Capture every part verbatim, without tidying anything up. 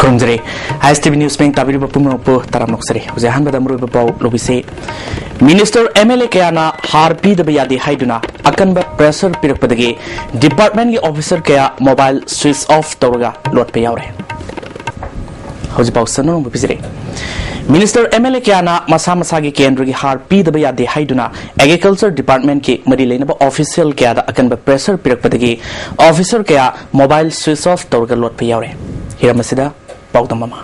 ꯈꯨꯔꯨꯝꯖꯔꯤ꯫ ꯑꯥꯏ S T V news ꯃꯤꯡ ꯇꯥꯕꯤꯔꯤꯕ ꯄꯨꯝꯅꯃꯛꯄꯨ ꯇꯔꯥꯝꯅ ꯑꯣꯛꯆꯔꯤ꯫ ꯍꯧꯖꯤꯛ ꯑꯍꯥꯟꯕꯗ ꯃꯔꯨꯑꯣꯏꯕ ꯄꯥꯎ ꯂꯧꯕꯤꯁꯤ꯫ ꯃꯤꯅꯤꯁꯇꯔ ꯑꯦꯝ ꯑꯦꯜ ꯑꯦ ꯀꯌꯥꯅ ꯍꯥꯔ ꯄꯤꯗꯕ ꯌꯥꯗꯦ ꯍꯥꯏꯗꯨꯅ ꯑꯀꯟꯕ ꯄ꯭ꯔꯦꯁꯔ ꯄꯤꯔꯛꯄꯗꯒꯤ ꯗꯤꯄꯥꯔꯠꯃꯦꯟꯒꯤ ꯑꯣꯐꯤꯁꯔ ꯀꯌꯥ ꯃꯣꯕꯥꯏꯜ ꯁ꯭ꯋꯤꯆ ꯑꯣꯐ ꯇꯧꯔꯒ ꯂꯣꯠꯄ ꯌꯥꯎꯔꯦ꯫ ꯍꯧꯖꯤꯛ ꯄꯥꯎ ꯁꯟꯅ ꯅꯣꯡꯕ ꯄꯤꯖꯔꯤ꯫ ꯃꯤꯅꯤꯁꯇꯔ ꯑꯦꯝ ꯑꯦꯜ ꯑꯦ ꯀꯌꯥꯅ ꯃꯁꯥ ꯃꯁꯥꯒꯤ ꯀꯦꯟꯗ꯭ꯔꯒꯤ ꯍꯥꯔ ꯄꯤꯗꯕ ꯌꯥꯗꯦ ꯍꯥꯏꯗꯨꯅ ꯑꯦꯒ꯭ꯔꯤꯀꯜꯆꯔ ꯗꯤꯄꯥꯔꯠꯃꯦꯟꯒꯤ ꯃꯔꯤ ꯂꯩꯅꯕ ꯑꯣꯐꯤꯁꯤꯌꯦꯜ ꯀꯌꯥꯗ ꯑꯀꯟꯕ ꯄ꯭ꯔꯦꯁꯔ ꯄꯤꯔꯛꯄꯗꯒꯤ ꯑꯣꯐꯤꯁꯔ ꯀꯌꯥ ꯃꯣꯕꯥꯏꯜ ꯁ꯭ꯋꯤꯆ ꯑꯣꯐ ꯇꯧꯔꯒ ꯂꯣꯠꯄ ꯌꯥꯎꯔꯦ꯫ ꯍꯤꯔꯝ ꯑꯁꯤꯗ ꯄꯥꯎꯗꯝ ꯑꯃ꯫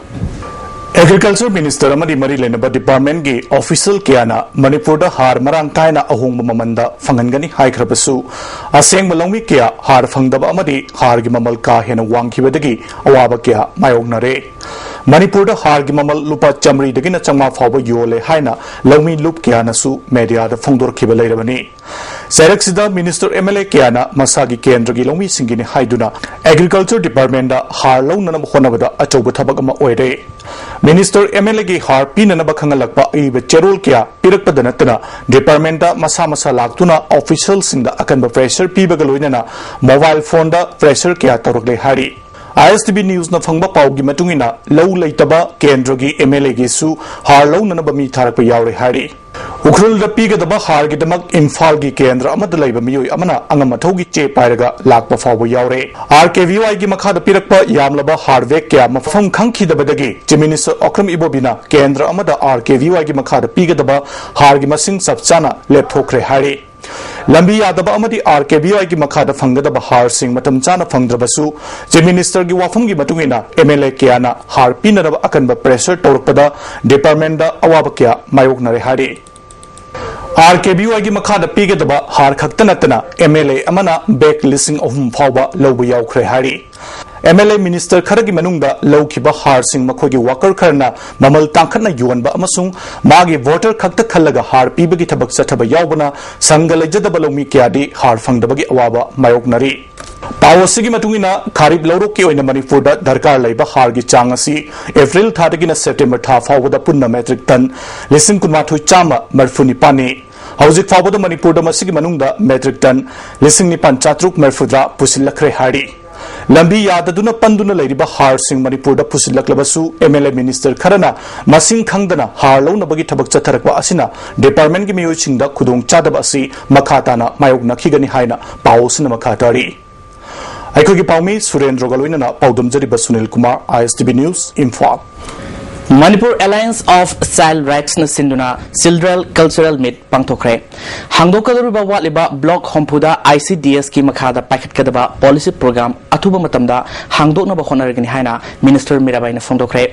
ꯑꯦꯒ꯭ꯔꯤꯀꯜꯆꯔ ꯃꯤꯅꯤꯁꯇꯔ ꯑꯃꯗꯤ ꯃꯔꯤ ꯂꯩꯅꯕ ꯗꯤꯄꯥꯔꯠꯃꯦꯟꯒꯤ ꯑꯣꯐꯤꯁꯤꯌꯦꯜ ꯀꯌꯥꯅ ꯃꯅꯤꯄꯨꯔꯗ ꯍꯥꯔ ꯃꯔꯥꯡ ꯀꯥꯏꯅ ꯑꯍꯣꯡꯕ ꯃꯃꯜꯗ ꯐꯪꯍꯟꯒꯅꯤ ꯍꯥꯏꯈ꯭ꯔꯕꯁꯨ, ꯑꯁꯦꯡꯕ ꯂꯧꯃꯤ ꯀꯌꯥ ꯍꯥꯔ ꯐꯪꯗꯕ ꯑꯃꯗꯤ ꯍꯥꯔꯒꯤ ꯃꯃꯜ ꯀꯥ ꯍꯦꯟꯅ ꯋꯥꯡꯈꯤꯕꯗꯒꯤ ꯑꯋꯥꯕ ꯀꯌꯥ ꯃꯥꯌꯣꯛꯅꯔꯦ꯫ ꯃꯅꯤꯄꯨꯔꯗ ꯍꯥꯔꯒꯤ ꯃꯃꯜ ꯂꯨꯄꯥ ꯆꯥꯃꯔꯤꯗꯒꯤꯅ ꯆꯥꯝꯃꯉꯥ ꯐꯥꯎꯕ ꯌꯣꯜꯂꯦ ꯍꯥꯏꯅ ꯂꯧꯃꯤ ꯂꯨꯞ ꯀꯌꯥꯅꯁꯨ ꯃꯦꯗꯤꯌꯥꯗ ꯐꯣꯡꯗꯣꯔꯛꯈꯤꯕ ꯂꯩꯔꯕꯅꯤ꯫ ꯆꯩꯔꯛꯁꯤꯗ ꯃꯤꯅꯤꯁꯇꯔ ꯑꯦꯝ ꯑꯦꯜ ꯑꯦ ꯀꯌꯥꯅ ꯃꯁꯥꯒꯤ ꯀꯦꯟꯗ꯭ꯔꯒꯤ ꯂꯧꯃꯤꯁꯤꯡꯒꯤꯅꯤ ꯍꯥꯏꯗꯨꯅ ꯑꯦꯒ꯭ꯔꯤꯀꯜꯆꯔ ꯗꯤꯄꯥꯔꯠꯃꯦꯟꯗ ꯍꯥꯔ ꯂꯧꯅꯅꯕ ꯍꯣꯠꯅꯕꯗ ꯑꯆꯧꯕ ꯊꯕꯛ ꯑꯃ ꯑꯣꯏꯔꯦ꯫ ꯃꯤꯅꯤꯁꯇꯔ ꯑꯦꯝ ꯑꯦꯜ ꯑꯦꯒꯤ ꯍꯥꯔ ꯄꯤꯅꯅꯕ ꯈꯪꯍꯜꯂꯛꯄ ꯑꯏꯕ ꯆꯦꯔꯣꯜ ꯀꯌꯥ ꯄꯤꯔꯛꯄꯗ ꯅꯠꯇꯅ, ꯗꯤꯄꯥꯔꯠꯃꯦꯟꯗ ꯃꯁꯥ ꯃꯁꯥ ꯂꯥꯛꯇꯨꯅ ꯑꯣꯐꯤꯁꯤꯌꯦꯜꯁꯤꯡꯗ ꯑꯀꯟꯕ ꯄ꯭ꯔꯦꯁꯔ ꯄꯤꯕꯒ ꯂꯣꯏꯅꯅ ꯃꯣꯕꯥꯏꯜ ꯐꯣꯟꯗ ꯄ꯭ꯔꯦꯁꯔ ꯀꯌꯥ ꯇꯧꯔꯛꯂꯦ ꯍꯥꯏꯔꯤ꯫ ꯑꯥꯏ ꯑꯦꯁ ꯇꯤ ꯚꯤ ꯅ꯭ꯌꯨꯁꯅ ꯐꯪꯕ ꯄꯥꯎꯒꯤ ꯃꯇꯨꯡ ꯏꯟꯅ, ꯂꯧ ꯂꯩꯇꯕ ꯀꯦꯟꯗ꯭ꯔꯒꯤ ꯑꯦꯝ ꯑꯦꯜ ꯑꯦꯒꯤꯁꯨ ꯍꯥꯔ ꯂꯧꯅꯅꯕ ꯃꯤ ꯊꯥꯔꯛꯄ ꯌꯥꯎꯔꯦ ꯍꯥꯏꯔꯤ꯫ ꯎꯈ꯭ꯔꯨꯜꯗ ꯄꯤꯒꯗꯕ ꯍꯥꯔꯒꯤꯗꯃꯛ ꯏꯝꯐꯥꯜꯒꯤ ꯀꯦꯟꯗ꯭ꯔ ꯑꯃꯗ ꯂꯩꯕ ꯃꯤꯑꯣꯏ ꯑꯃꯅ ꯑꯉꯝ ꯑꯊꯧꯒꯤ ꯆꯦ ꯄꯥꯏꯔꯒ ꯂꯥꯛꯄ ꯐꯥꯎꯕ ꯌꯥꯎꯔꯦ꯫ ꯑꯥꯔ ꯀꯦ ꯚꯤ ꯋꯥꯏꯒꯤ ꯃꯈꯥꯗ ꯄꯤꯔꯛꯄ ꯌꯥꯝꯂꯕ ꯍꯥꯔ ꯕꯦꯒ ꯀꯌꯥ ꯃꯐꯝ ꯈꯪꯈꯤꯗꯕꯗꯒꯤ ꯆꯤꯐ ꯃꯤꯅꯤꯁꯇꯔ ꯑꯣꯀ꯭ꯔꯝ ꯏꯕꯣꯕꯤꯅ ꯀꯦꯟꯗ꯭ꯔ ꯑꯃꯗ ꯑꯥꯔ ꯀꯦ ꯚꯤ ꯋꯥꯏꯒꯤ ꯃꯈꯥꯗ ꯄꯤꯒꯗꯕ ꯍꯥꯔꯒꯤ ꯃꯁꯤꯡ ꯆꯞ ꯆꯥꯅ ꯂꯦꯞꯊꯣꯛꯈ꯭ꯔꯦ ꯍꯥꯏꯔꯤ꯫ ꯂꯝꯕꯤ ꯌꯥꯗꯕ ꯑꯃꯗꯤ ꯑꯥꯔ ꯀꯦ ꯚꯤ ꯋꯥꯏꯒꯤ ꯃꯈꯥꯗ ꯐꯪꯒꯗꯕ ꯍꯥꯔꯁꯤꯡ ꯃꯇꯝ ꯆꯥꯅ ꯐꯪꯗ꯭ꯔꯕꯁꯨ, ꯆꯤꯐ ꯃꯤꯅꯤꯁꯇꯔꯒꯤ ꯋꯥꯐꯝꯒꯤ ꯃꯇꯨꯡ ꯏꯟꯅ ꯑꯦꯝ ꯑꯦꯜ ꯑꯦ ꯀꯌꯥꯅ ꯍꯥꯔ ꯄꯤꯅꯅꯕ ꯑꯀꯟꯕ ꯄ꯭ꯔꯦꯁꯔ ꯇꯧꯔꯛꯄꯗ ꯗꯤꯄꯥꯔꯠꯃꯦꯟꯗ ꯑꯋꯥꯕ ꯀꯌꯥ ꯃꯥꯌꯣꯛꯅꯔꯦ ꯍꯥꯏꯔꯤ꯫ ꯑꯥꯔ ꯀꯦ ꯚꯤ ꯋꯥꯏꯒꯤ ꯃꯈꯥꯗ ꯄꯤꯒꯗꯕ ꯍꯥꯔ ꯈꯛꯇ ꯅꯠꯇꯅ ꯑꯦꯝ ꯑꯦꯜ ꯑꯦ ꯑꯃꯅ ꯕꯦꯒ ꯂꯤꯁꯤꯡ ꯑꯍꯨꯝ ꯐꯥꯎꯕ ꯂꯧꯕ ꯌꯥꯎꯈ꯭ꯔꯦ ꯍꯥꯏꯔꯤ꯫ ꯑꯦꯝ ꯑꯦꯜ ꯑꯦ ꯃꯤꯅꯤꯁꯇꯔ ꯈꯔꯒꯤ ꯃꯅꯨꯡꯗ ꯂꯧꯈꯤꯕ ꯍꯥꯔꯁꯤꯡ ꯃꯈꯣꯏꯒꯤ ꯋꯥꯀꯔ ꯈꯔꯅ ꯃꯃꯜ ꯇꯥꯡꯈꯠꯅ ꯌꯣꯟꯕ ꯑꯃꯁꯨꯡ ꯃꯥꯒꯤ ꯚꯣꯇꯔ ꯈꯛꯇ ꯈꯜꯂꯒ ꯍꯥꯔ ꯄꯤꯕꯒꯤ ꯊꯕꯛ ꯆꯠꯊꯕ ꯌꯥꯎꯕꯅ ꯁꯪꯒ ꯂꯩꯖꯗꯕ ꯂꯧꯃꯤ ꯀꯌꯥꯗꯤ ꯍꯥꯔ ꯐꯪꯗꯕꯒꯤ ꯑꯋꯥꯕ ꯃꯥꯌꯣꯛꯅꯔꯤ꯫ ꯄꯥꯎ ꯑꯁꯤꯒꯤ ꯃꯇꯨꯡ ꯏꯟꯅ, ꯈꯥꯔꯤꯞ ꯂꯧꯔꯣꯛꯀꯤ ꯑꯣꯏꯅ ꯃꯅꯤꯄꯨꯔꯗ ꯗꯔꯀꯥꯔ ꯂꯩꯕ ꯍꯥꯔꯒꯤ ꯆꯥꯡ ꯑꯁꯤ ꯑꯦꯄ꯭ꯔꯤꯜ ꯊꯥꯗꯒꯤꯅ ꯁꯦꯞꯇꯦꯝꯕꯔ ꯊꯥ ꯐꯥꯎꯕꯗ ꯄꯨꯟꯅ ꯃꯦꯇ꯭ꯔꯤꯛ ꯇꯟ ꯂꯤꯁꯤꯡ ꯀꯨꯟꯃꯥꯊꯣꯏ ꯆꯥꯝꯃ ꯃꯔꯤꯐꯨ ꯅꯤꯄꯥꯟꯅꯤ꯫ ꯍꯧꯖꯤꯛ ꯐꯥꯎꯕꯗ ꯃꯅꯤꯄꯨꯔꯗ ꯃꯁꯤꯒꯤ ꯃꯅꯨꯡꯗ ꯃꯦꯇ꯭ꯔꯤꯛ ꯇꯟ ꯂꯤꯁꯤꯡ ꯅꯤꯄꯥꯟ ꯆꯥꯇ꯭ꯔꯨꯛ ꯃꯔꯤꯐꯨꯇꯔꯥ ꯄꯨꯁꯤꯜꯂꯛꯈ꯭ꯔꯦ ꯍꯥꯏꯔꯤ꯫ ꯂꯝꯕꯤ ꯌꯥꯗꯗꯨꯅ ꯄꯟꯗꯨꯅ ꯂꯩꯔꯤꯕ ꯍꯥꯔꯁꯤꯡ ꯃꯅꯤꯄꯨꯔꯗ ꯄꯨꯁꯤꯜꯂꯛꯂꯕꯁꯨ, ꯑꯦꯝ ꯑꯦꯜ ꯑꯦ ꯃꯤꯅꯤꯁꯇꯔ ꯈꯔꯅ ꯃꯁꯤꯡ ꯈꯪꯗꯅ ꯍꯥꯔ ꯂꯧꯅꯕꯒꯤ ꯊꯕꯛ ꯆꯠꯊꯔꯛꯄ ꯑꯁꯤꯅ ꯗꯤꯄꯥꯔꯠꯃꯦꯟꯒꯤ ꯃꯤꯑꯣꯏꯁꯤꯡꯗ ꯈꯨꯗꯣꯡꯆꯥꯗꯕ ꯑꯁꯤ ꯃꯈꯥ ꯇꯥꯅ ꯃꯥꯌꯣꯛꯅꯈꯤꯒꯅꯤ ꯍꯥꯏꯅ ꯄꯥꯎ ꯑꯁꯤꯅ ꯃꯈꯥ ꯇꯥꯔꯤ꯫ ꯑꯩꯈꯣꯏꯒꯤ ꯄꯥꯎꯃꯤ ꯁꯨꯔꯦꯟꯗ꯭ꯔꯒ ꯂꯣꯏꯅꯅ ꯄꯥꯎꯗꯝꯖꯔꯤꯕ Sunil Kumar, I S T V news, Imphal. Manipur Alliance of Child Rights ꯅ ꯁꯤꯟꯗꯨꯅ Children Cultural Meet ꯄꯥꯡꯊꯣꯛꯈ꯭ꯔꯦ꯫ ꯍꯥꯡꯗꯣꯛꯀꯗꯧꯔꯤꯕ ꯋꯥꯠꯂꯤꯕ block ꯍꯨꯝꯐꯨꯗ I C D S ꯀꯤ ꯃꯈꯥꯗ ꯄꯥꯏꯈꯠꯀꯗꯕ ꯄꯣꯂꯤꯁꯤ ꯄ꯭ꯔꯣꯒ꯭ꯔꯥꯝ ꯑꯊꯨꯕ ꯃꯇꯝꯗ ꯍꯥꯡꯗꯣꯛꯅꯕ ꯍꯣꯠꯅꯔꯒꯅꯤ ꯍꯥꯏꯅ ꯃꯤꯅꯤꯁꯇꯔ ꯃꯤꯔꯥꯕꯥꯏꯅ ꯐꯣꯡꯗꯣꯛꯈ꯭ꯔꯦ꯫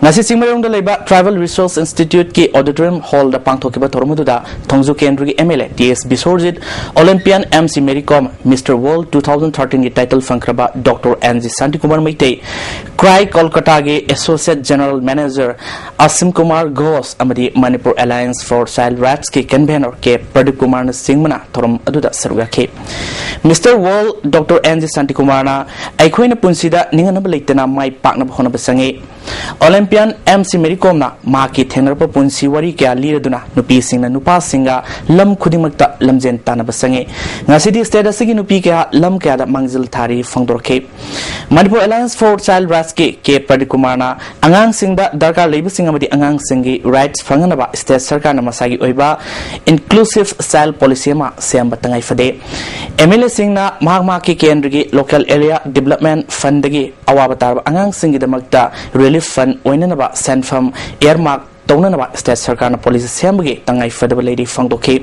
ꯉꯁꯤ ꯆꯤꯡꯃꯩꯔꯣꯡꯗ ꯂꯩꯕ ꯇ꯭ꯔꯥꯏꯕꯦꯜ ꯔꯤꯁꯣꯔꯁ ꯏꯟꯁꯇꯤꯇ꯭ꯌꯨꯠꯀꯤ ꯑꯣꯗꯤꯇꯣꯔꯤꯌꯝ ꯍꯣꯜꯗ ꯄꯥꯡꯊꯣꯛꯈꯤꯕ ꯊꯧꯔꯝ ꯑꯗꯨꯗ ꯊꯣꯡꯖꯨ ꯀꯦꯟꯗ꯭ꯔꯒꯤ M L A T S Biswajit, olympian M C Mary Kom, mister world two thousand ꯊꯥꯔꯇꯤꯟꯒꯤ ꯇꯥꯏꯇꯜ ꯐꯪꯈ꯭ꯔꯕ doctor N G Shantikumar Meitei, CRY ꯀꯣꯜꯀꯇꯥꯒꯤ associate general manager Asim Kumar Ghosh ꯑꯃꯗꯤ Manipur Alliance for Child Rights ꯀꯤ ꯀꯟꯚꯦꯅꯔ ꯀꯦ ꯄ꯭ꯔꯗꯤꯞ ꯀꯨꯃꯥꯔꯅ ꯆꯤꯡꯕꯅ ꯊꯧꯔꯝ ꯑꯗꯨꯗ ꯁꯔꯨꯛ ꯌꯥꯈꯤ꯫ Mister world doctor N G ꯁꯥꯟꯇꯤꯀꯨꯃꯥꯔꯅ ꯑꯩꯈꯣꯏꯅ ꯄꯨꯟꯁꯤꯗ ꯅꯤꯡꯍꯟꯅꯕ ꯂꯩꯇꯅ ꯃꯥꯏ ꯄꯥꯛꯅꯕ ꯍꯣꯠꯅꯕ ꯆꯪꯏ꯫ ꯑꯣꯂꯤꯝꯄꯤꯌꯥꯟ ꯑꯦꯝ ꯁꯤ ꯃꯦꯔꯤ ꯀꯣꯝꯅ ꯃꯍꯥꯛꯀꯤ ꯊꯦꯡꯅꯔꯛꯄ ꯄꯨꯟꯁꯤ ꯋꯥꯔꯤ ꯀꯌꯥ ꯂꯤꯔꯗꯨꯅ ꯅꯨꯄꯤꯁꯤꯡꯅ ꯅꯨꯄꯥꯁꯤꯡꯒ ꯂꯝ ꯈꯨꯗꯤꯡꯃꯛꯇ ꯂꯝꯖꯦꯟ ꯇꯥꯟꯅꯕ ꯆꯪꯏ꯫ ꯉꯁꯤꯗꯤ ꯁ꯭ꯇꯦꯠ ꯑꯁꯤꯒꯤ ꯅꯨꯄꯤ ꯀꯌꯥ ꯂꯝ ꯀꯌꯥꯗ ꯃꯥꯡꯖꯤꯜ ꯊꯥꯔꯤ ꯐꯣꯡꯗꯣꯔꯛꯈꯤ꯫ Manipur Alliance for Child Rights ꯀꯤ ꯀꯦ ꯄ꯭ꯔꯗꯤꯞ ꯀꯨꯃꯥꯔꯅ ꯑꯉꯥꯡꯁꯤꯡꯗ ꯗꯔꯀꯥꯔ ꯂꯩꯕꯁꯤꯡ ꯑꯃꯗꯤ ꯑꯉꯥꯡꯁꯤꯡꯒꯤ ꯔꯥꯏꯠꯁ ꯐꯪꯍꯟꯅꯕ ꯁ꯭ꯇꯦꯠ ꯁꯔꯀꯥꯔꯅ ꯃꯁꯥꯒꯤ ꯑꯣꯏꯕ ꯏꯟꯀ꯭ꯂꯨꯁꯤꯚ ꯆꯥꯏꯜ ꯄꯣꯂꯤꯁꯤ ꯑꯃ ꯁꯦꯝꯕ ꯇꯉꯥꯏ ꯐꯗꯦ꯫ ꯑꯦꯝ ꯑꯦꯜ ꯑꯦꯁꯤꯡꯅ ꯃꯍꯥꯛ ꯃꯍꯥꯛꯀꯤ ꯀꯦꯟꯗ꯭ꯔꯒꯤ ꯂꯣꯀꯦꯜ ꯑꯦꯔꯤꯌꯥ ꯗꯤꯕꯂꯞꯃꯦꯟ ꯐꯟꯗꯒꯤ ꯑꯋꯥꯕ ꯇꯥꯔꯕ ꯑꯉꯥꯡꯁꯤꯡꯒꯤꯗꯃꯛꯇ ꯔꯤꯂꯤꯐ ꯐꯟ ꯑꯣꯏꯅꯅꯕ ꯁꯦꯟꯐꯝ ꯏꯌꯔꯃꯥꯔꯛ ꯇꯧꯅꯅꯕ ꯁ꯭ꯇꯦꯠ ꯁꯔꯀꯥꯔꯅ ꯄꯣꯂꯤꯁꯤ ꯁꯦꯝꯕꯒꯤ ꯇꯉꯥꯏ ꯐꯗꯕ ꯂꯩꯔꯤ ꯐꯣꯡꯗꯣꯛꯈꯤ꯫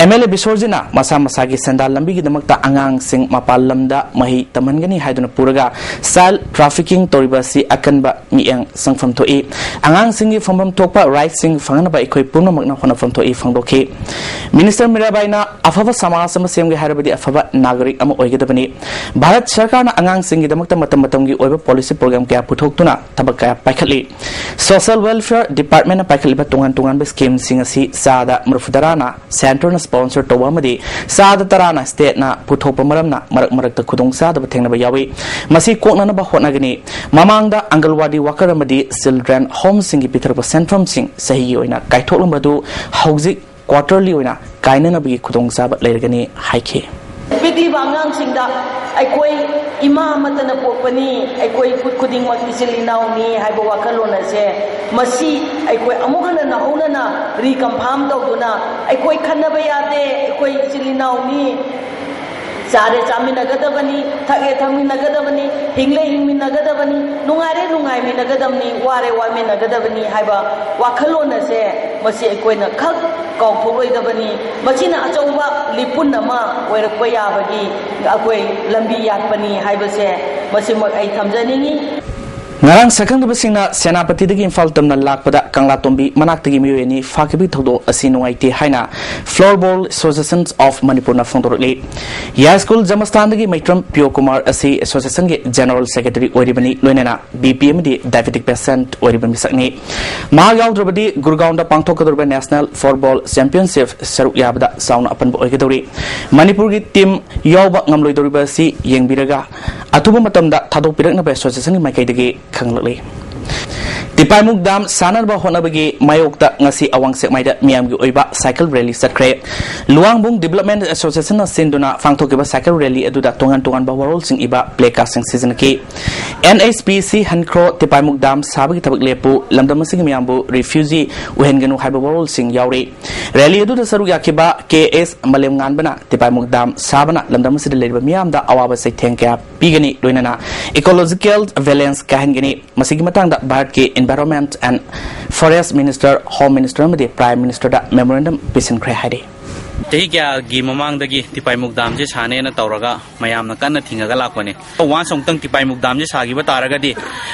ꯑꯦꯝ ꯑꯦꯜ ꯑꯦ ꯕꯤꯁꯣꯔꯖꯤꯠꯅ ꯃꯁꯥ ꯃꯁꯥꯒꯤ ꯁꯦꯟꯗꯥꯟ ꯂꯝꯕꯤꯒꯤꯗꯃꯛꯇ ꯑꯉꯥꯡꯁꯤꯡ ꯃꯄꯥꯟ ꯂꯝꯗ ꯃꯍꯩ ꯇꯝꯍꯟꯒꯅꯤ ꯍꯥꯏꯗꯨꯅ ꯄꯨꯔꯒ ꯆꯥꯏꯜ ꯇ꯭ꯔꯥꯐꯤꯀꯤꯡ ꯇꯧꯔꯤꯕ ꯑꯁꯤ ꯑꯀꯟꯕ ꯃꯤꯠꯌꯦꯡ ꯆꯪꯐꯝ ꯊꯣꯛꯏ꯫ ꯑꯉꯥꯡꯁꯤꯡꯒꯤ ꯐꯪꯐꯝ ꯊꯣꯛꯄ ꯔꯥꯏꯠꯁꯤꯡ ꯐꯪꯍꯟꯅꯕ ꯑꯩꯈꯣꯏ ꯄꯨꯝꯅꯃꯛꯅ ꯍꯣꯠꯅꯐꯝ ꯊꯣꯛꯏ ꯐꯣꯡꯗꯣꯛꯈꯤ꯫ ꯃꯤꯅꯤꯁꯇꯔ ꯃꯤꯔꯥꯕꯥꯏꯅ ꯑꯐꯕ ꯁꯃꯥꯖ ꯑꯃ ꯁꯦꯝꯒꯦ ꯍꯥꯏꯔꯕꯗꯤ ꯑꯐꯕ ꯅꯥꯒꯔꯤꯛ ꯑꯃ ꯑꯣꯏꯒꯗꯕꯅꯤ꯫ ꯚꯥꯔꯠ ꯁꯔꯀꯥꯔꯅ ꯑꯉꯥꯡꯁꯤꯡꯒꯤꯗꯃꯛꯇ ꯃꯇꯝ ꯃꯇꯝꯒꯤ ꯑꯣꯏꯕ ꯄꯣꯂꯤꯁꯤ ꯄ꯭ꯔꯣꯒ꯭ꯔꯥꯝ ꯀꯌꯥ ꯄꯨꯊꯣꯛꯇꯨꯅ ꯊꯕꯛ ꯀꯌꯥ ꯄꯥꯏꯈꯠꯂꯤ꯫ ꯁꯣꯁꯤꯌꯦꯜ ꯋꯦꯜꯐꯤꯌꯔ ꯗꯤꯄꯥꯔꯠꯃꯦꯟꯅ ꯄꯥꯏꯈꯠꯂꯤꯕ ꯇꯣꯉꯥꯟ ꯇꯣꯉꯥꯟꯕ ꯁ꯭ꯀꯤꯝꯁꯤꯡ ꯑꯁꯤ ꯆꯥꯗ ꯃꯔꯤꯐꯨ ꯇꯔꯥꯅ ꯁꯦꯟꯇꯔꯅ ꯁ꯭ꯄꯣꯟꯁꯔ ꯇꯧꯕ ꯑꯃꯗꯤ ꯆꯥꯗ ꯇꯔꯥꯅ ꯁ꯭ꯇꯦꯠꯅ ꯄꯨꯊꯣꯛꯄ ꯃꯔꯝꯅ ꯃꯔꯛ ꯃꯔꯛꯇ ꯈꯨꯗꯣꯡꯆꯥꯗꯕ ꯊꯦꯡꯅꯕ ꯌꯥꯎꯏ꯫ ꯃꯁꯤ ꯀꯣꯛꯅꯅꯕ ꯍꯣꯠꯅꯒꯅꯤ꯫ ꯃꯃꯥꯡꯗ ꯑꯪꯒꯜꯋꯥꯗꯤ ꯋꯥꯀꯔ ꯑꯃꯗꯤ ꯆꯤꯜꯗ꯭ꯔꯦꯟ ꯍꯣꯝꯁꯤꯡꯒꯤ ꯄꯤꯊꯔꯛꯄ ꯁꯦꯟꯐꯝꯁꯤꯡ ꯆꯍꯤꯒꯤ ꯑꯣꯏꯅ ꯀꯥꯏꯊꯣꯛꯂꯝꯕꯗꯨ ꯍꯧꯖꯤꯛ ꯀ꯭ꯋꯥꯇꯔꯂꯤ ꯑꯣꯏꯅ ꯀꯥꯏꯅꯅꯕꯒꯤ ꯈꯨꯗꯣꯡꯆꯥꯕ ꯂꯩꯔꯒꯅꯤ ꯍꯥꯏꯈꯤ꯫ ꯄꯤꯛꯂꯤꯕ ꯑꯉꯥꯡꯁꯤꯡꯗ ꯑꯩꯈꯣꯏ ꯏꯃꯥ ꯑꯃꯠꯇꯅ ꯄꯣꯛꯄꯅꯤ, ꯑꯩꯈꯣꯏ ꯈꯨ- ꯈꯨꯗꯤꯡꯃꯛ ꯏꯆꯤꯜ ꯏꯅꯥꯎꯅꯤ ꯍꯥꯏꯕ ꯋꯥꯈꯜꯂꯣꯟ ꯑꯁꯦ, ꯃꯁꯤ ꯑꯩꯈꯣꯏ ꯑꯃꯨꯛ ꯍꯟꯅ ꯅꯧꯍꯧꯅꯅ ꯔꯤꯀꯟꯐꯥꯔꯝ ꯇꯧꯗꯨꯅ, ꯑꯩꯈꯣꯏ ꯈꯟꯅꯕ ꯌꯥꯗꯦ, ꯑꯩꯈꯣꯏ ꯏꯆꯤꯜ ꯏꯅꯥꯎꯅꯤ, ꯆꯥꯔꯦ ꯆꯥꯃꯤꯟꯅꯒꯗꯕꯅꯤ, ꯊꯛꯑꯦ ꯊꯛꯃꯤꯟꯅꯒꯗꯕꯅꯤ, ꯍꯤꯡꯂꯦ ꯍꯤꯡꯃꯤꯟꯅꯒꯗꯕꯅꯤ, ꯅꯨꯡꯉꯥꯏꯔꯦ ꯅꯨꯡꯉꯥꯏꯃꯤꯟꯅꯒꯗꯕꯅꯤ, ꯋꯥꯔꯦ ꯋꯥꯃꯤꯟꯅꯒꯗꯕꯅꯤ ꯍꯥꯏꯕ ꯋꯥꯈꯜꯂꯣꯟ ꯑꯁꯦ, ꯃꯁꯤ ꯑꯩꯈꯣꯏꯅ ꯈꯛ ꯀꯥꯎꯊꯣꯛꯂꯣꯏꯗꯕꯅꯤ꯫ ꯃꯁꯤꯅ ꯑꯆꯧꯕ ꯂꯤꯄꯨꯟ ꯑꯃ ꯑꯣꯏꯔꯛꯄ ꯌꯥꯕꯒꯤ ꯑꯩꯈꯣꯏ ꯂꯝꯕꯤ ꯌꯥꯠꯄꯅꯤ ꯍꯥꯏꯕꯁꯦ, ꯃꯁꯤꯃꯛ ꯑꯩ ꯊꯝꯖꯅꯤꯡꯏ꯫ ꯉꯔꯥꯡ ꯁꯛꯈꯪꯗꯕꯁꯤꯡꯅ ꯁꯦꯅꯥꯄꯇꯤꯗꯒꯤ ꯏꯝꯐꯥꯜ ꯇꯝꯅ ꯂꯥꯛꯄꯗ ꯀꯪꯂꯥꯇꯣꯝꯕꯤ ꯃꯅꯥꯛꯇꯒꯤ ꯃꯤꯑꯣꯏ ꯑꯅꯤ ꯐꯥꯈꯤꯕꯒꯤ ꯊꯧꯗꯣꯛ ꯑꯁꯤ ꯅꯨꯡꯉꯥꯏꯇꯦ ꯍꯥꯏꯅ Floorball Association of ꯃꯅꯤꯄꯨꯔꯅ ꯐꯣꯡꯗꯣꯔꯛꯂꯤ꯫ ꯌꯥꯏꯁ꯭ꯀꯨꯜ ꯖꯃꯁꯇꯥꯟꯗꯒꯤ ꯃꯩꯇ꯭ꯔꯝ ꯄꯤꯌꯣ ꯀꯨꯃꯥꯔ ꯑꯁꯤ association ꯒꯤ general secretary ꯑꯣꯏꯔꯤꯕꯅꯤ, ꯂꯣꯏꯅꯅ BP ꯑꯃꯗꯤ diabetic patient ꯑꯣꯏꯔꯤꯕ ꯃꯤꯁꯛꯅꯤ꯫ ꯃꯍꯥꯛ ꯌꯥꯎꯗ꯭ꯔꯕꯗꯤ ꯒꯨꯔꯒꯥꯎꯟꯗ ꯄꯥꯡꯊꯣꯛꯀꯗꯧꯔꯤꯕ National Floorball Championship ꯁꯔꯨꯛ ꯌꯥꯕꯗ ꯆꯥꯎꯅ ꯑꯄꯟꯕ ꯑꯣꯏꯒꯗꯧꯔꯤ꯫ ꯃꯅꯤꯄꯨꯔꯒꯤ team ꯌꯥꯎꯕ ꯉꯝꯂꯣꯏꯗꯧꯔꯤꯕ ꯑꯁꯤ ꯌꯦꯡꯕꯤꯔꯒ, ꯑꯊꯨꯕ ꯃꯇꯝꯗ ꯊꯥꯗꯣꯛꯄꯤꯔꯛꯅꯕ association ꯒꯤ ꯃꯥꯏꯀꯩꯗꯒꯤ ꯈꯪꯂꯛꯂꯤ꯫ ꯇꯤꯄꯥꯏꯃꯨꯛ dam ꯁꯥꯟꯅꯅꯕ ꯍꯣꯠꯅꯕꯒꯤ ꯃꯥꯌꯣꯛꯇ ꯉꯁꯤ ꯑꯋꯥꯡ ꯁꯦꯛꯃꯥꯏꯗ ꯃꯤꯌꯥꯝꯒꯤ ꯑꯣꯏꯕ cycle rally ꯆꯠꯈ꯭ꯔꯦ꯫ ꯂꯨꯋꯥꯡꯕꯨꯡ Development Association ꯅ ꯁꯤꯟꯗꯨꯅ ꯄꯥꯡꯊꯣꯛꯈꯤꯕ cycle rally ꯑꯗꯨꯗ ꯇꯣꯉꯥꯟ ꯇꯣꯉꯥꯟꯕ ꯋꯥꯔꯣꯜꯁꯤꯡ ꯏꯕ placard ꯁꯤꯡ ꯁꯤꯖꯤꯟꯅꯈꯤ꯫ NHPC ꯍꯟꯈ꯭ꯔꯣ, ꯇꯤꯄꯥꯏꯃꯨꯛ dam ꯁꯥꯕꯒꯤ ꯊꯕꯛ ꯂꯦꯞꯄꯨ, ꯂꯝꯗꯝ ꯑꯁꯤꯒꯤ ꯃꯤꯌꯥꯝꯕꯨ refugee ꯑꯣꯏꯍꯟꯒꯅꯨ ꯍꯥꯏꯕ ꯋꯥꯔꯣꯜꯁꯤꯡ ꯌꯥꯎꯔꯤ꯫ Rally ꯑꯗꯨꯗ ꯁꯔꯨꯛ ꯌꯥꯈꯤꯕ K S ꯃꯂꯦꯝꯉꯥꯟꯕꯅ ꯇꯤꯄꯥꯏꯃꯨꯛ dam ꯁꯥꯕꯅ ꯂꯝꯗꯝ ꯑꯁꯤꯗ ꯂꯩꯔꯤꯕ ꯃꯤꯌꯥꯝꯗ ꯑꯋꯥꯕ ꯆꯩꯊꯦꯡ ꯀꯌꯥ ꯄꯤꯒꯅꯤ, ꯂꯣꯏꯅꯅ ecological balance ꯀꯥꯏꯍꯟꯒꯅꯤ꯫ ꯃꯁꯤꯒꯤ ꯃꯇꯥꯡꯗ ꯚꯥꯔꯠꯀꯤ Environment and Forest Minister, Home Minister ꯑꯃꯗꯤ Prime Minister ꯗ memorandum ꯄꯤꯁꯤꯟꯈ꯭ꯔꯦ ꯍꯥꯏꯔꯤ꯫ ꯆꯍꯤ ꯀꯌꯥꯒꯤ ꯃꯃꯥꯡꯗꯒꯤ ꯇꯤꯄꯥꯏꯃꯨꯛ dam ꯁꯦ ꯁꯥꯅꯦꯅ ꯇꯧꯔꯒ ꯃꯌꯥꯝꯅ ꯀꯟꯅ ꯊꯤꯡꯉꯒ ꯂꯥꯛꯄꯅꯤ꯫ Once ꯑꯃꯨꯛꯇꯪ ꯇꯤꯄꯥꯏꯃꯨꯛ dam ꯁꯦ ꯁꯥꯈꯤꯕ ꯇꯥꯔꯒꯗꯤ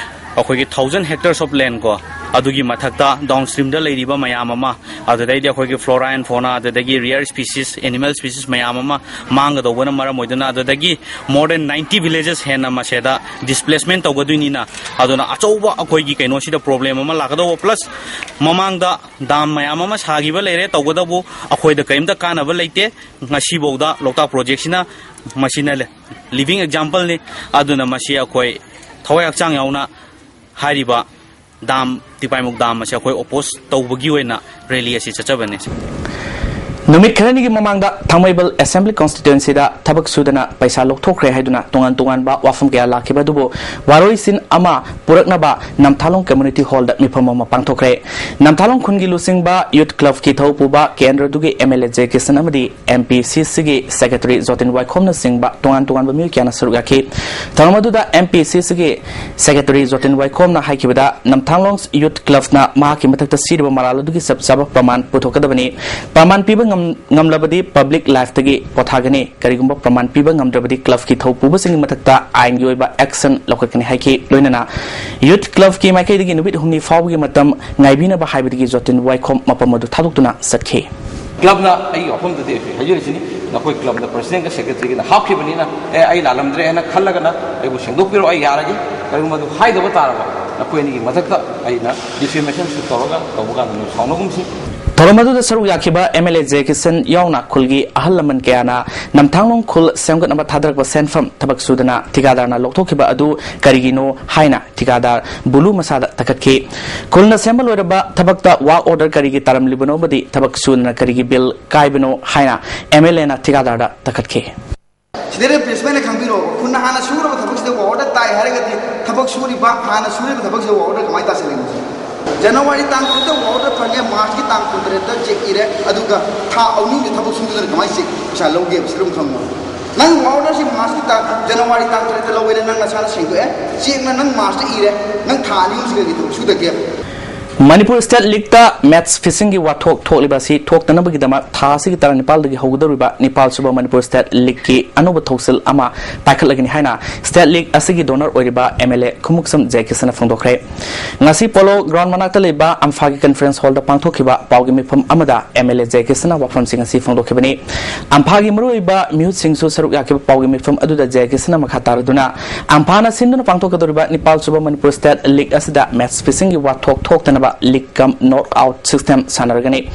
ꯑꯩꯈꯣꯏꯒꯤ thousand hectares of land ꯀꯣ, ꯑꯗꯨꯒꯤ ꯃꯊꯛꯇ downstream ꯗ ꯂꯩꯔꯤꯕ ꯃꯌꯥꯝ ꯑꯃ, ꯑꯗꯨꯗꯩꯗꯤ ꯑꯩꯈꯣꯏꯒꯤ flora and fauna, ꯑꯗꯨꯗꯒꯤ rare species, animal species ꯃꯌꯥꯝ ꯑꯃ ꯃꯥꯡꯒꯗꯧꯕꯅ ꯃꯔꯝ ꯑꯣꯏꯗꯨꯅ, ꯑꯗꯨꯗꯒꯤ more than ninety villages ꯍꯦꯟꯅ ꯃꯁꯤꯗ displacement ꯇꯧꯒꯗꯣꯏꯅꯤꯅ, ꯑꯗꯨꯅ ꯑꯆꯧꯕ ꯑꯩꯈꯣꯏꯒꯤ ꯀꯩꯅꯣꯁꯤꯗ problem ꯑꯃ ꯂꯥꯛꯀꯗꯧꯕ, plus ꯃꯃꯥꯡꯗ dam ꯃꯌꯥꯝ ꯑꯃ ꯁꯥꯈꯤꯕ ꯂꯩꯔꯦ, ꯇꯧꯒꯗꯕꯨ ꯑꯩꯈꯣꯏꯗ ꯀꯔꯤꯝꯇ ꯀꯥꯟꯅꯕ ꯂꯩꯇꯦ꯫ ꯉꯁꯤꯐꯥꯎꯗ ꯂꯣꯛꯇꯥꯛ project ꯁꯤꯅ ꯃꯁꯤꯅ living example ꯅꯤ꯫ ꯑꯗꯨꯅ ꯃꯁꯤ ꯑꯩꯈꯣꯏ ꯊꯋꯥꯏ ꯍꯛꯆꯥꯡ ꯌꯥꯎꯅ ꯍꯥꯏꯔꯤꯕ dam, ꯇꯤꯄꯥꯏꯃꯨꯛ dam ꯑꯁꯤ ꯑꯩꯈꯣꯏ oppose ꯇꯧꯕꯒꯤ ꯑꯣꯏꯅ rally ꯑꯁꯤ ꯆꯠꯆꯕꯅꯤ꯫ ꯅꯨꯃꯤꯠ ꯈꯔꯅꯤꯒꯤ ꯃꯃꯥꯡꯗ ꯊꯥꯡꯃꯩꯕꯜ Assembly Constituencyꯗ ꯊꯕꯛ ꯁꯨꯗꯅ ꯄꯩꯁꯥ ꯂꯧꯊꯣꯛꯈ꯭ꯔꯦ ꯍꯥꯏꯗꯨꯅ ꯇꯣꯉꯥꯟ ꯇꯣꯉꯥꯟꯕ ꯋꯥꯐꯝ ꯀꯌꯥ ꯂꯥꯛꯈꯤꯕ ꯑꯗꯨꯕꯨ ꯋꯥꯔꯣꯏꯁꯤꯟ ꯑꯃ ꯄꯨꯔꯛꯅꯕ ꯅꯝꯊꯥꯂꯣꯡ Community Hallꯗ ꯃꯤꯐꯝ ꯑꯃ ꯄꯥꯡꯊꯣꯛꯈ꯭ꯔꯦ꯫ ꯅꯝꯊꯥꯂꯣꯡ ꯈꯨꯟꯒꯤ ꯂꯨꯆꯤꯡꯕ Youth Clubꯀꯤ ꯊꯧ ꯄꯨꯕ ꯀꯦꯟꯗ꯭ꯔꯗꯨꯒꯤ MLA ꯖꯦ ꯀꯤꯁꯟ ꯑꯃꯗꯤ MPCCꯒꯤ Secretary ꯖꯣꯇꯤꯟ ꯋꯥꯏꯈꯣꯝꯅꯆꯤꯡꯕ ꯇꯣꯉꯥꯟ ꯇꯣꯉꯥꯟꯕ ꯃꯤꯑꯣꯏ ꯀꯌꯥꯅ ꯁꯔꯨꯛ ꯌꯥꯈꯤ꯫ ꯊꯧꯔꯝ ꯑꯗꯨꯗ MPCCꯒꯤ Secretary ꯖꯣꯇꯤꯟ ꯋꯥꯏꯈꯣꯝꯅ ꯍꯥꯏꯈꯤꯕꯗ, ꯅꯝꯊꯥꯡꯂꯣꯡ Youth Clubꯅ ꯃꯍꯥꯛꯀꯤ ꯃꯊꯛꯇ ꯁꯤꯔꯤꯕ ꯃꯔꯥꯜ ꯑꯗꯨꯒꯤ ꯆꯞ ꯆꯥꯕ ꯄ꯭ꯔꯃꯥꯟ ꯄꯨꯊꯣꯛꯀꯗꯕꯅꯤ꯫ ꯄ꯭ꯔꯃꯥꯟ ꯄꯤꯕ ꯉꯝ-, ꯉꯝꯂꯕꯗꯤ public lifeꯇꯒꯤ ꯄꯣꯊꯥꯒꯅꯤ꯫ ꯀꯔꯤꯒꯨꯝꯕ ꯄ꯭ꯔꯃꯥꯟ ꯄꯤꯕ ꯉꯝꯗ꯭ꯔꯕꯗꯤ clubꯀꯤ ꯊꯧꯄꯨꯕꯁꯤꯡꯒꯤ ꯃꯊꯛꯇ ꯑꯥꯏꯟꯒꯤ ꯑꯣꯏꯕ action ꯂꯧꯈꯠꯀꯅꯤ ꯍꯥꯏꯈꯤ꯫ ꯂꯣꯏꯅꯅ Youth Clubꯀꯤ ꯃꯥꯏꯀꯩꯗꯒꯤ ꯅꯨꯃꯤꯠ ꯍꯨꯝꯅꯤ ꯐꯥꯎꯕꯒꯤ ꯃꯇꯝ ꯉꯥꯏꯕꯤꯅꯕ ꯍꯥꯏꯕꯗꯒꯤ ꯖꯣꯇꯤꯟ ꯋꯥꯏꯈꯣꯝ ꯃꯐꯝ ꯑꯗꯨ ꯊꯥꯗꯣꯛꯇꯨꯅ ꯆꯠꯈꯤ꯫ Clubꯅ ꯑꯩꯒꯤ ꯋꯥꯐꯝꯗꯨꯗꯤ ꯍꯧꯖꯤꯛ ꯍꯥꯏꯖꯔꯤꯁꯤꯅꯤ, ꯅꯈꯣꯏ clubꯅ Presidentꯒ Secretaryꯒꯅ ꯍꯥꯞꯈꯤꯕꯅꯤꯅ, "ꯑꯦ, ꯑꯩ ꯂꯥꯜꯂꯝꯗ꯭ꯔꯦ" ꯍꯥꯏꯅ ꯈꯜꯂꯒꯅ ꯑꯩꯕꯨ ꯁꯦꯡꯗꯣꯛꯄꯤꯔꯣ, ꯑꯩ ꯌꯥꯔꯒꯦ꯫ ꯀꯔꯤꯒꯨꯝꯕ ꯑꯗꯨ ꯍꯥꯏꯗꯕ ꯇꯥꯔꯕ, ꯅꯈꯣꯏ ꯑꯅꯤꯒꯤ ꯃꯊꯛꯇ ꯑꯩꯅ defamation suit ꯇꯧꯔꯒ ꯇꯧꯕ ꯀꯥꯟꯗ ꯅꯣꯏ ꯁꯥꯎꯅꯒꯨꯝꯁꯤ꯫ ꯊꯧꯔꯝ ꯑꯗꯨꯗ ꯁꯔꯨꯛ ꯌꯥꯈꯤꯕ MLA ꯖꯦ ꯀꯤꯁꯟ ꯌꯥꯎꯅ ꯈꯨꯜꯒꯤ ꯑꯍꯜ ꯂꯃꯟ ꯀꯌꯥꯅ ꯅꯝꯊꯥꯡꯂꯣꯡ ꯈꯨꯜ ꯁꯦꯝꯒꯠꯅꯕ ꯊꯥꯗꯔꯛꯄ ꯁꯦꯟꯐꯝ ꯊꯕꯛ ꯁꯨꯗꯅ ꯊꯤꯀꯥꯗꯥꯔꯅ ꯂꯧꯊꯣꯛꯈꯤꯕ ꯑꯗꯨ ꯀꯔꯤꯒꯤꯅꯣ ꯍꯥꯏꯅ ꯊꯤꯀꯥꯗꯥꯔ ꯕꯨꯂꯨ ꯃꯁꯥꯗ ꯇꯛꯈꯠꯈꯤ꯫ ꯈꯨꯜꯅ ꯁꯦꯝꯕ ꯂꯣꯏꯔꯕ ꯊꯕꯛꯇ work order ꯀꯔꯤꯒꯤ ꯇꯥꯔꯝꯂꯤꯕꯅꯣ ꯑꯃꯗꯤ ꯊꯕꯛ ꯁꯨꯗꯅ ꯀꯔꯤꯒꯤ bill ꯀꯥꯏꯕꯅꯣ ꯍꯥꯏꯅ MLAꯅ ꯊꯤꯀꯥꯗꯥꯔꯗ ꯇꯛꯈꯠꯈꯤ꯫ ꯁꯤꯗꯩꯗ ꯄ꯭ꯔꯤꯟꯁꯤꯄꯥꯜꯅ ꯈꯪꯕꯤꯔꯛꯑꯣꯕ, ꯈꯨꯟꯅ ꯍꯥꯟꯅ ꯁꯨꯔꯕ ꯊꯕꯛꯁꯤꯗ work order ꯇꯥꯏ ꯍꯥꯏꯔꯒꯗꯤ, ꯊꯕꯛ ꯁꯨꯔꯤꯕ, ꯍꯥꯟꯅ ꯁꯨꯔꯤꯕ ꯊꯕꯛꯁꯤꯗ work order ꯀꯃꯥꯏꯅ ꯇꯥꯁꯤꯜꯂꯤꯅꯣ? ꯖꯅꯋꯥꯔꯤ ꯇꯥꯡ ꯇꯔꯨꯛꯇ work order ꯐꯪꯉꯦ, ꯃꯥꯔꯆꯀꯤ ꯇꯥꯡ ꯀꯨꯟꯇꯔꯦꯠꯇ check ꯏꯔꯦ, ꯑꯗꯨꯒ ꯊꯥ ꯑꯍꯨꯝꯒꯤ ꯊꯕꯛ ꯁꯨꯗꯅ ꯀꯃꯥꯏꯅ check ꯄꯩꯁꯥ ꯂꯧꯒꯦꯕ? ꯁꯤꯗ ꯑꯗꯨꯝ ꯈꯪꯉꯣ꯫ ꯅꯪ work orderꯁꯤ ꯃꯥꯔꯆꯀꯤ ꯇꯥꯡ, ꯖꯅꯋꯥꯔꯤ ꯇꯥꯡ ꯇꯔꯦꯠꯇ ꯂꯧꯋꯦꯅ ꯅꯪ ꯅꯁꯥꯅ ꯁꯦꯡꯗꯣꯛꯑꯦ, checkꯅ ꯅꯪ ꯃꯥꯔꯆꯇ ꯏꯔꯦ, ꯅꯪ ꯊꯥ ꯑꯅꯤ ꯑꯍꯨꯝꯁꯤ ꯀꯩꯒꯤ ꯊꯕꯛ ꯁꯨꯗꯒꯦꯕ? ꯃꯅꯤꯄꯨꯔ State Leagueꯇ match fixingꯒꯤ ꯋꯥꯊꯣꯛ ꯊꯣꯛꯂꯤꯕ ꯑꯁꯤ ꯊꯣꯛꯇꯅꯕꯒꯤꯗꯃꯛ ꯊꯥ ꯑꯁꯤꯒꯤ ꯇꯔꯥ ꯅꯤꯄꯥꯜꯗꯒꯤ ꯍꯧꯒꯗꯧꯔꯤꯕ ꯅꯤꯄꯥꯜ ꯁꯨꯕ ꯃꯅꯤꯄꯨꯔ State Leagueꯀꯤ ꯑꯅꯧꯕ ꯊꯧꯁꯤꯜ ꯑꯃ ꯄꯥꯏꯈꯠꯂꯒꯅꯤ ꯍꯥꯏꯅ State League ꯑꯁꯤꯒꯤ donor ꯑꯣꯏꯔꯤꯕ MLA ꯈꯨꯃꯨꯛꯁꯝ ꯖꯦ ꯀꯤꯁꯟꯅ ꯐꯣꯡꯗꯣꯛꯈ꯭ꯔꯦ꯫ ꯉꯁꯤ Polo Ground ꯃꯅꯥꯛꯇ ꯂꯩꯕ ꯑꯝꯐꯥꯒꯤ conference hallꯗ ꯄꯥꯡꯊꯣꯛꯈꯤꯕ ꯄꯥꯎꯒꯤ ꯃꯤꯐꯝ ꯑꯃꯗ MLA ꯖꯦ ꯀꯤꯁꯟꯅ ꯋꯥꯐꯝꯁꯤꯡ ꯑꯁꯤ ꯐꯣꯡꯗꯣꯛꯈꯤꯕꯅꯤ꯫ ꯑꯝꯐꯥꯒꯤ ꯃꯔꯨꯑꯣꯏꯕ ꯃꯤꯍꯨꯠꯁꯤꯡꯁꯨ ꯁꯔꯨꯛ ꯌꯥꯈꯤꯕ ꯄꯥꯎꯒꯤ ꯃꯤꯐꯝ ꯑꯗꯨꯗ ꯖꯦ ꯀꯤꯁꯟꯅ ꯃꯈꯥ ꯇꯥꯔꯗꯨꯅ, ꯑꯝꯐꯥꯅ ꯁꯤꯟꯗꯨꯅ ꯄꯥꯡꯊꯣꯛꯀꯗꯧꯔꯤꯕ ꯅꯤꯄꯥꯜ ꯁꯨꯕ ꯃꯅꯤꯄꯨꯔ State League ꯑꯁꯤꯗ match fixingꯒꯤ ꯋꯥꯊꯣꯛ ꯊꯣꯛꯇꯅꯕ league cum knock out system ꯁꯥꯟꯅꯔꯒꯅꯤ꯫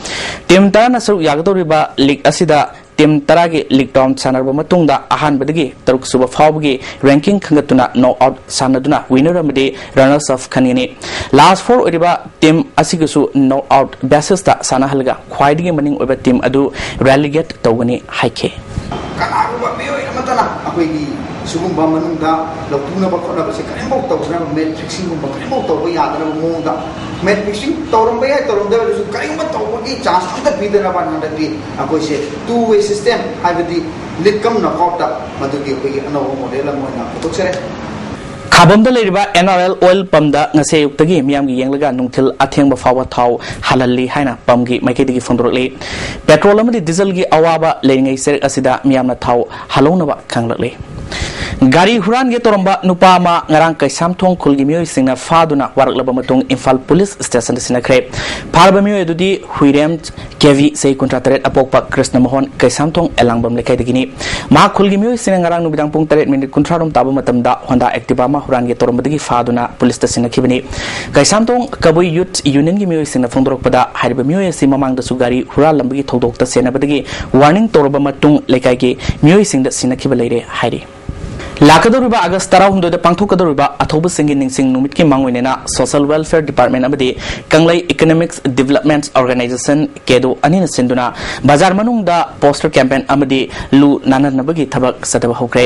Team ꯇꯔꯥꯅ ꯁꯔꯨꯛ ꯌꯥꯒꯗꯧꯔꯤꯕ league ꯑꯁꯤꯗ ꯇꯤꯝ ꯇꯔꯥꯒꯤ ꯂꯤꯛ ꯔꯥꯎꯟ ꯁꯥꯟꯅꯔꯕ ꯃꯇꯨꯡꯗ, ꯑꯍꯥꯟꯕꯗꯒꯤ ꯇꯔꯨꯛ ꯁꯨꯕ ꯐꯥꯎꯕꯒꯤ ꯔꯦꯡꯀꯤꯡ ꯈꯟꯒꯠꯇꯨꯅ ꯅꯣꯛ ꯑꯥꯎꯠ ꯁꯥꯟꯅꯗꯨꯅ ꯋꯤꯅꯔ ꯑꯃꯗꯤ ꯔꯅꯔꯁ ꯑꯞ ꯈꯟꯒꯅꯤ꯫ ꯂꯥꯁ ꯐꯣꯔ ꯑꯣꯏꯔꯤꯕ ꯇꯤꯝ ꯑꯁꯤꯒꯤꯁꯨ ꯅꯣꯛ ꯑꯥꯎꯠ ꯕꯦꯁꯤꯁꯇ ꯁꯥꯟꯅꯍꯜꯂꯒ ꯈ꯭ꯋꯥꯏꯗꯒꯤ ꯃꯅꯤꯡ ꯑꯣꯏꯕ ꯇꯤꯝ ꯑꯗꯨ ꯔꯦꯂꯤꯒꯦꯠ ꯇꯧꯒꯅꯤ ꯍꯥꯏꯈꯤ꯫ ꯀꯅꯥꯒꯨꯝꯕ ꯃꯤꯑꯣꯏ ꯑꯃꯠꯇꯅ ꯑꯩꯈꯣꯏꯒꯤ ꯁꯤꯒꯨꯝꯕ ꯃꯅꯨꯡꯗ ꯂꯧꯊꯣꯛꯅꯕ ꯈꯣꯠꯅꯕꯁꯦ ꯀꯔꯤꯝꯐꯥꯎ ꯇꯧꯗꯅꯕ, ꯃꯦꯠ ꯐꯤꯛꯁꯤꯡꯒꯨꯝꯕ ꯀꯔꯤꯝꯐꯥꯎ ꯇꯧꯕ ꯌꯥꯗꯅꯕ ꯃꯑꯣꯡꯗ, ꯃꯦꯠ ꯐꯤꯛꯁꯤꯡ ꯇꯧꯔꯝꯕ ꯌꯥꯏ, ꯇꯧꯔꯝꯗꯕ ꯌꯥꯏ, ꯀꯔꯤꯒꯨꯝꯕ ꯇꯧꯕꯒꯤ ꯆꯥꯟꯁ ꯑꯝꯇ ꯄꯤꯗꯅꯕ ꯍꯟꯗꯛꯇꯤ ꯑꯩꯈꯣꯏꯁꯦ ꯇꯨ ꯋꯦ ꯁꯤꯁꯇꯦꯝ, ꯍꯥꯏꯕꯗꯤ ꯂꯤꯛ ꯀꯝ ꯅꯣꯛ ꯑꯥꯎꯠꯇ ꯃꯗꯨꯒꯤ ꯑꯩꯈꯣꯏꯒꯤ ꯑꯅꯧꯕ ꯃꯣꯗꯦꯜ ꯑꯃ ꯑꯣꯏꯅ ꯄꯨꯊꯣꯛꯆꯔꯦ꯫ ꯈꯥꯕꯝꯗ ꯂꯩꯔꯤꯕ ꯑꯦꯟ ꯑꯥꯔ ꯑꯦꯜ ꯑꯣꯏꯜ ꯄꯝꯗ ꯉꯁꯤ ꯑꯌꯨꯛꯇꯒꯤ ꯃꯤꯌꯥꯝꯒꯤ ꯌꯦꯡꯂꯒ ꯅꯨꯡꯊꯤꯜ ꯑꯊꯦꯡꯕ ꯐꯥꯎꯕ ꯊꯥꯎ ꯍꯥꯜꯍꯜꯂꯤ ꯍꯥꯏꯅ ꯄꯝꯒꯤ ꯃꯥꯏꯀꯩꯗꯒꯤ ꯐꯣꯡꯗꯣꯔꯛꯂꯤ꯫ ꯄꯦꯇ꯭ꯔꯣꯜ ꯑꯃꯗꯤ ꯗꯤꯖꯜꯒꯤ ꯑꯋꯥꯕ ꯂꯩꯔꯤꯉꯩ ꯆꯩꯔꯛ ꯑꯁꯤꯗ ꯃꯤꯌꯥꯝꯅ ꯊꯥꯎ ꯍꯥꯜꯍꯧꯅꯕ ꯈꯪꯂꯛꯂꯤ꯫ ꯒꯥꯔꯤ ꯍꯨꯔꯥꯟꯒꯦ ꯇꯧꯔꯝꯕ ꯅꯨꯄꯥ ꯑꯃ ꯉꯔꯥꯡ ꯀꯩꯁꯥꯝꯊꯣꯡ ꯈꯨꯜꯒꯤ ꯃꯤꯑꯣꯏꯁꯤꯡꯅ ꯐꯥꯗꯨꯅ ꯋꯥꯔꯛꯂꯕ ꯃꯇꯨꯡ ꯏꯝꯐꯥꯜ ꯄꯨꯂꯤꯁ ꯁ꯭ꯇꯦꯁꯟꯗ ꯁꯤꯟꯅꯈ꯭ꯔꯦ꯫ ꯐꯥꯔꯕ ꯃꯤꯑꯣꯏ ꯑꯗꯨꯗꯤ ꯍꯨꯏꯔꯦꯝ ꯀꯦ ꯚꯤ, ꯆꯍꯤ ꯀꯨꯟꯊ꯭ꯔꯥ ꯇꯔꯦꯠ ꯑꯄꯣꯛꯄ ꯀ꯭ꯔꯤꯁꯅ ꯃꯣꯍꯟ, ꯀꯩꯁꯥꯝꯊꯣꯡ ꯑꯦꯂꯥꯡꯕꯝ ꯂꯩꯀꯥꯏꯗꯒꯤꯅꯤ꯫ ꯃꯍꯥꯛ ꯈꯨꯜꯒꯤ ꯃꯤꯑꯣꯏꯁꯤꯡꯅ ꯉꯔꯥꯡ ꯅꯨꯃꯤꯗꯥꯡ ꯄꯨꯡ ꯇꯔꯦꯠ ꯃꯤꯅꯤꯠ ꯀꯨꯟꯊ꯭ꯔꯥ ꯔꯣꯝ ꯇꯥꯕ ꯃꯇꯝꯗ ꯍꯣꯟꯗꯥ ꯑꯦꯛꯇꯤꯚꯥ ꯑꯃ ꯍꯨꯔꯥꯟꯒꯦ ꯇꯧꯔꯝꯕꯗꯒꯤ ꯐꯥꯗꯨꯅ ꯄꯨꯂꯤꯁꯇ ꯁꯤꯟꯅꯈꯤꯕꯅꯤ꯫ ꯀꯩꯁꯥꯝꯊꯣꯡ ꯀꯕꯨꯏ ꯌꯨꯠ ꯌꯨꯅꯤꯌꯟꯒꯤ ꯃꯤꯑꯣꯏꯁꯤꯡꯅ ꯐꯣꯡꯗꯣꯔꯛꯄꯗ, ꯍꯥꯏꯔꯤꯕ ꯃꯤꯑꯣꯏ ꯑꯁꯤ ꯃꯃꯥꯡꯗꯁꯨ ꯒꯥꯔꯤ ꯍꯨꯔꯥꯜꯂꯝꯕꯒꯤ ꯊꯧꯗꯣꯛꯇ ꯆꯦꯟꯅꯕꯗꯒꯤ ꯋꯥꯔꯅꯤꯡ ꯇꯧꯔꯕ ꯃꯇꯨꯡ ꯂꯩꯀꯥꯏꯒꯤ ꯃꯤꯑꯣꯏꯁꯤꯡꯗ ꯁꯤꯟꯅꯈꯤꯕ ꯂꯩꯔꯦ ꯍꯥꯏꯔꯤ꯫ ꯂꯥꯛꯀꯗꯧꯔꯤꯕ ꯑꯥꯒꯁ ꯇꯔꯥꯍꯨꯝꯗꯣꯏꯗ ꯄꯥꯡꯊꯣꯛꯀꯗꯧꯔꯤꯕ ꯑꯊꯧꯕꯁꯤꯡꯒꯤ ꯅꯤꯡꯁꯤꯡ ꯅꯨꯃꯤꯠꯀꯤ ꯃꯥꯡꯑꯣꯏꯅꯅ Social Welfare Department ꯑꯃꯗꯤ ꯀꯪꯂꯩ Economics Development Organization, ꯀꯦꯗꯣ, ꯑꯅꯤꯅ ꯁꯤꯟꯗꯨꯅ ꯕꯖꯥꯔ ꯃꯅꯨꯡꯗ ꯄꯣꯁꯇꯔ ꯀꯦꯝꯄꯦꯟ ꯑꯃꯗꯤ ꯂꯨ ꯅꯥꯟꯅꯅꯕꯒꯤ ꯊꯕꯛ ꯆꯠꯊꯕ ꯍꯧꯈ꯭ꯔꯦ꯫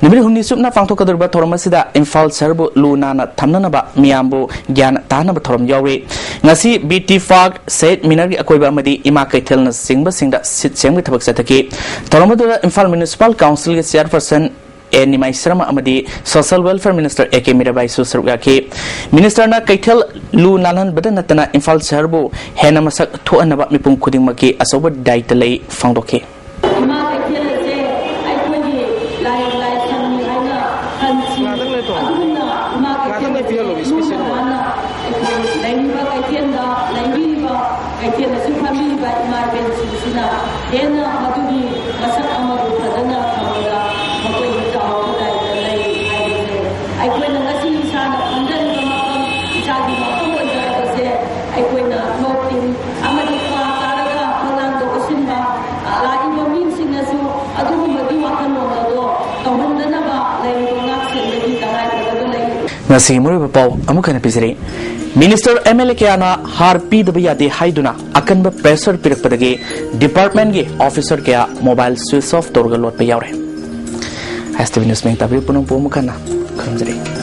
ꯅꯨꯃꯤꯠ ꯍꯨꯝꯅꯤ ꯆꯨꯞꯅ ꯄꯥꯡꯊꯣꯛꯀꯗꯧꯔꯤꯕ ꯊꯧꯔꯝ ꯑꯁꯤꯗ ꯏꯝꯐꯥꯜ ꯁꯍꯔꯕꯨ ꯂꯨ ꯅꯥꯟꯅ ꯊꯝꯅꯅꯕ ꯃꯤꯌꯥꯝꯕꯨ ꯒ꯭ꯌꯥꯟ ꯇꯥꯍꯟꯅꯕ ꯊꯧꯔꯝ ꯌꯥꯎꯔꯤ꯫ ꯉꯁꯤ ꯕꯤ ꯇꯤ ꯄꯥꯔꯛ, ꯁꯍꯤꯗ ꯃꯤꯅꯥꯔꯒꯤ ꯑꯀꯣꯏꯕ ꯑꯃꯗꯤ ꯏꯃꯥ ꯀꯩꯊꯦꯜꯅꯆꯤꯡꯕꯁꯤꯡꯗ ꯁꯤꯠ ꯁꯦꯡꯕꯒꯤ ꯊꯕꯛ ꯆꯠꯊꯈꯤ꯫ ꯊꯧꯔꯝ ꯑꯗꯨꯗ ꯏꯝꯐꯥꯜ ꯃ꯭ꯌꯨꯅꯤꯁꯤꯄꯥꯜ ꯀꯥꯎꯟꯁꯤꯜꯒꯤ ꯆꯤꯌꯥꯔꯄꯔꯁꯟ ꯑꯦ ꯅꯤꯃꯥꯏ ꯁꯔꯃ ꯑꯃꯗꯤ Social Welfare Minister A K ꯃꯤꯔꯥꯕꯥꯏꯁꯨ ꯁꯔꯨꯛ ꯌꯥꯈꯤ꯫ ꯃꯤꯅꯤꯁꯇꯔꯅ ꯀꯩꯊꯦꯜ ꯂꯨ ꯅꯥꯜꯍꯟꯕꯗ ꯅꯠꯇꯅ ꯏꯝꯐꯥꯜ ꯁꯍꯔꯕꯨ ꯍꯦꯟꯅ ꯃꯁꯛ ꯊꯣꯛꯍꯟꯅꯕ ꯃꯤꯄꯨꯝ ꯈꯨꯗꯤꯡꯃꯛꯀꯤ ꯑꯆꯧꯕ ꯗꯥꯌꯤꯠꯇ ꯂꯩ ꯐꯣꯡꯗꯣꯛꯈꯤ꯫ ꯏꯃꯥ ꯀꯩꯊꯦꯜ ꯑꯁꯦ ꯑꯩꯈꯣꯏꯒꯤ ꯂꯥꯏ ꯂꯥꯏꯁꯪꯅꯤ ꯍꯥꯏꯅ ꯈꯟꯁꯤ꯫ ꯑꯗꯨꯒꯨꯝꯅ ꯏꯃꯥ ꯀꯩꯊꯦꯜ ꯑꯁꯦ ꯂꯨꯅ ꯅꯥꯟꯅ ꯑꯩꯈꯣꯏ ꯂꯩꯔꯤꯕ ꯀꯩꯊꯦꯜꯗ ꯂꯩꯕꯤꯔꯤꯕ, ꯀꯩꯊꯦꯜ ꯑꯁꯤ ꯐꯝꯕꯤꯔꯤꯕ ꯏꯃꯥ ꯏꯕꯦꯟꯁꯤꯡꯁꯤꯅ ꯍꯦꯟꯅ ꯃꯗꯨꯒꯤ ꯃꯁꯛ ꯑꯃꯕꯨ ꯐꯖꯅ ꯊꯝꯕꯗ ꯃꯈꯣꯏꯒꯤ ꯆꯥꯎꯔꯕ ꯗꯥꯏꯇ ꯂꯩ ꯍꯥꯏꯕꯁꯦ꯫ ꯑꯩꯈꯣꯏꯅ ꯉꯁꯤ ꯏꯁꯥꯅ ꯐꯝꯖꯔꯤꯕ ꯃꯐꯝ, ꯏꯁꯥꯒꯤ ꯃꯐꯝ ꯑꯣꯏꯖꯔꯕꯁꯦ ꯑꯩꯈꯣꯏꯅ ꯅꯣꯛꯇꯤꯟ ꯑꯃꯗꯤ ꯀ꯭ꯋꯥ ꯆꯥꯔꯒ ꯃꯪꯂꯥꯟꯗ ꯑꯣꯠꯁꯤꯟꯕ, ꯑ, ꯂꯥꯛꯏꯕ ꯃꯤꯁꯤꯡ ꯉꯁꯤꯒꯤ ꯃꯔꯨꯑꯣꯏꯕ ꯄꯥꯎ ꯑꯃꯨꯛ ꯍꯟꯅ ꯄꯤꯖꯔꯤ꯫ ꯃꯤꯅꯤꯁꯇꯔ, ꯑꯦꯝ ꯑꯦꯜ ꯑꯦ ꯀꯌꯥꯅ ꯍꯥꯔ ꯄꯤꯗꯕ ꯌꯥꯗꯦ ꯍꯥꯏꯗꯨꯅ ꯑꯀꯟꯕ ꯄ꯭ꯔꯦꯁꯔ ꯄꯤꯔꯛꯄꯗꯒꯤ ꯗꯤꯄꯥꯔꯠꯃꯦꯟꯒꯤ ꯑꯣꯐꯤꯁꯔ ꯀꯌꯥ ꯃꯣꯕꯥꯏꯜ ꯁ꯭ꯋꯤꯆ ꯑꯣꯐ ꯇꯧꯔꯒ ꯂꯣꯠꯄ ꯌꯥꯎꯔꯦ꯫ ꯑꯦꯁ ꯇꯤ ꯚꯤ ꯅ꯭ꯌꯨꯁ ꯃꯤꯡ ꯇꯥꯕꯤꯌꯨ ꯄꯨꯝꯅꯃꯛꯄꯨ ꯑꯃꯨꯛ ꯍꯟꯅ ꯈꯨꯔꯨꯝꯖꯔꯤ꯫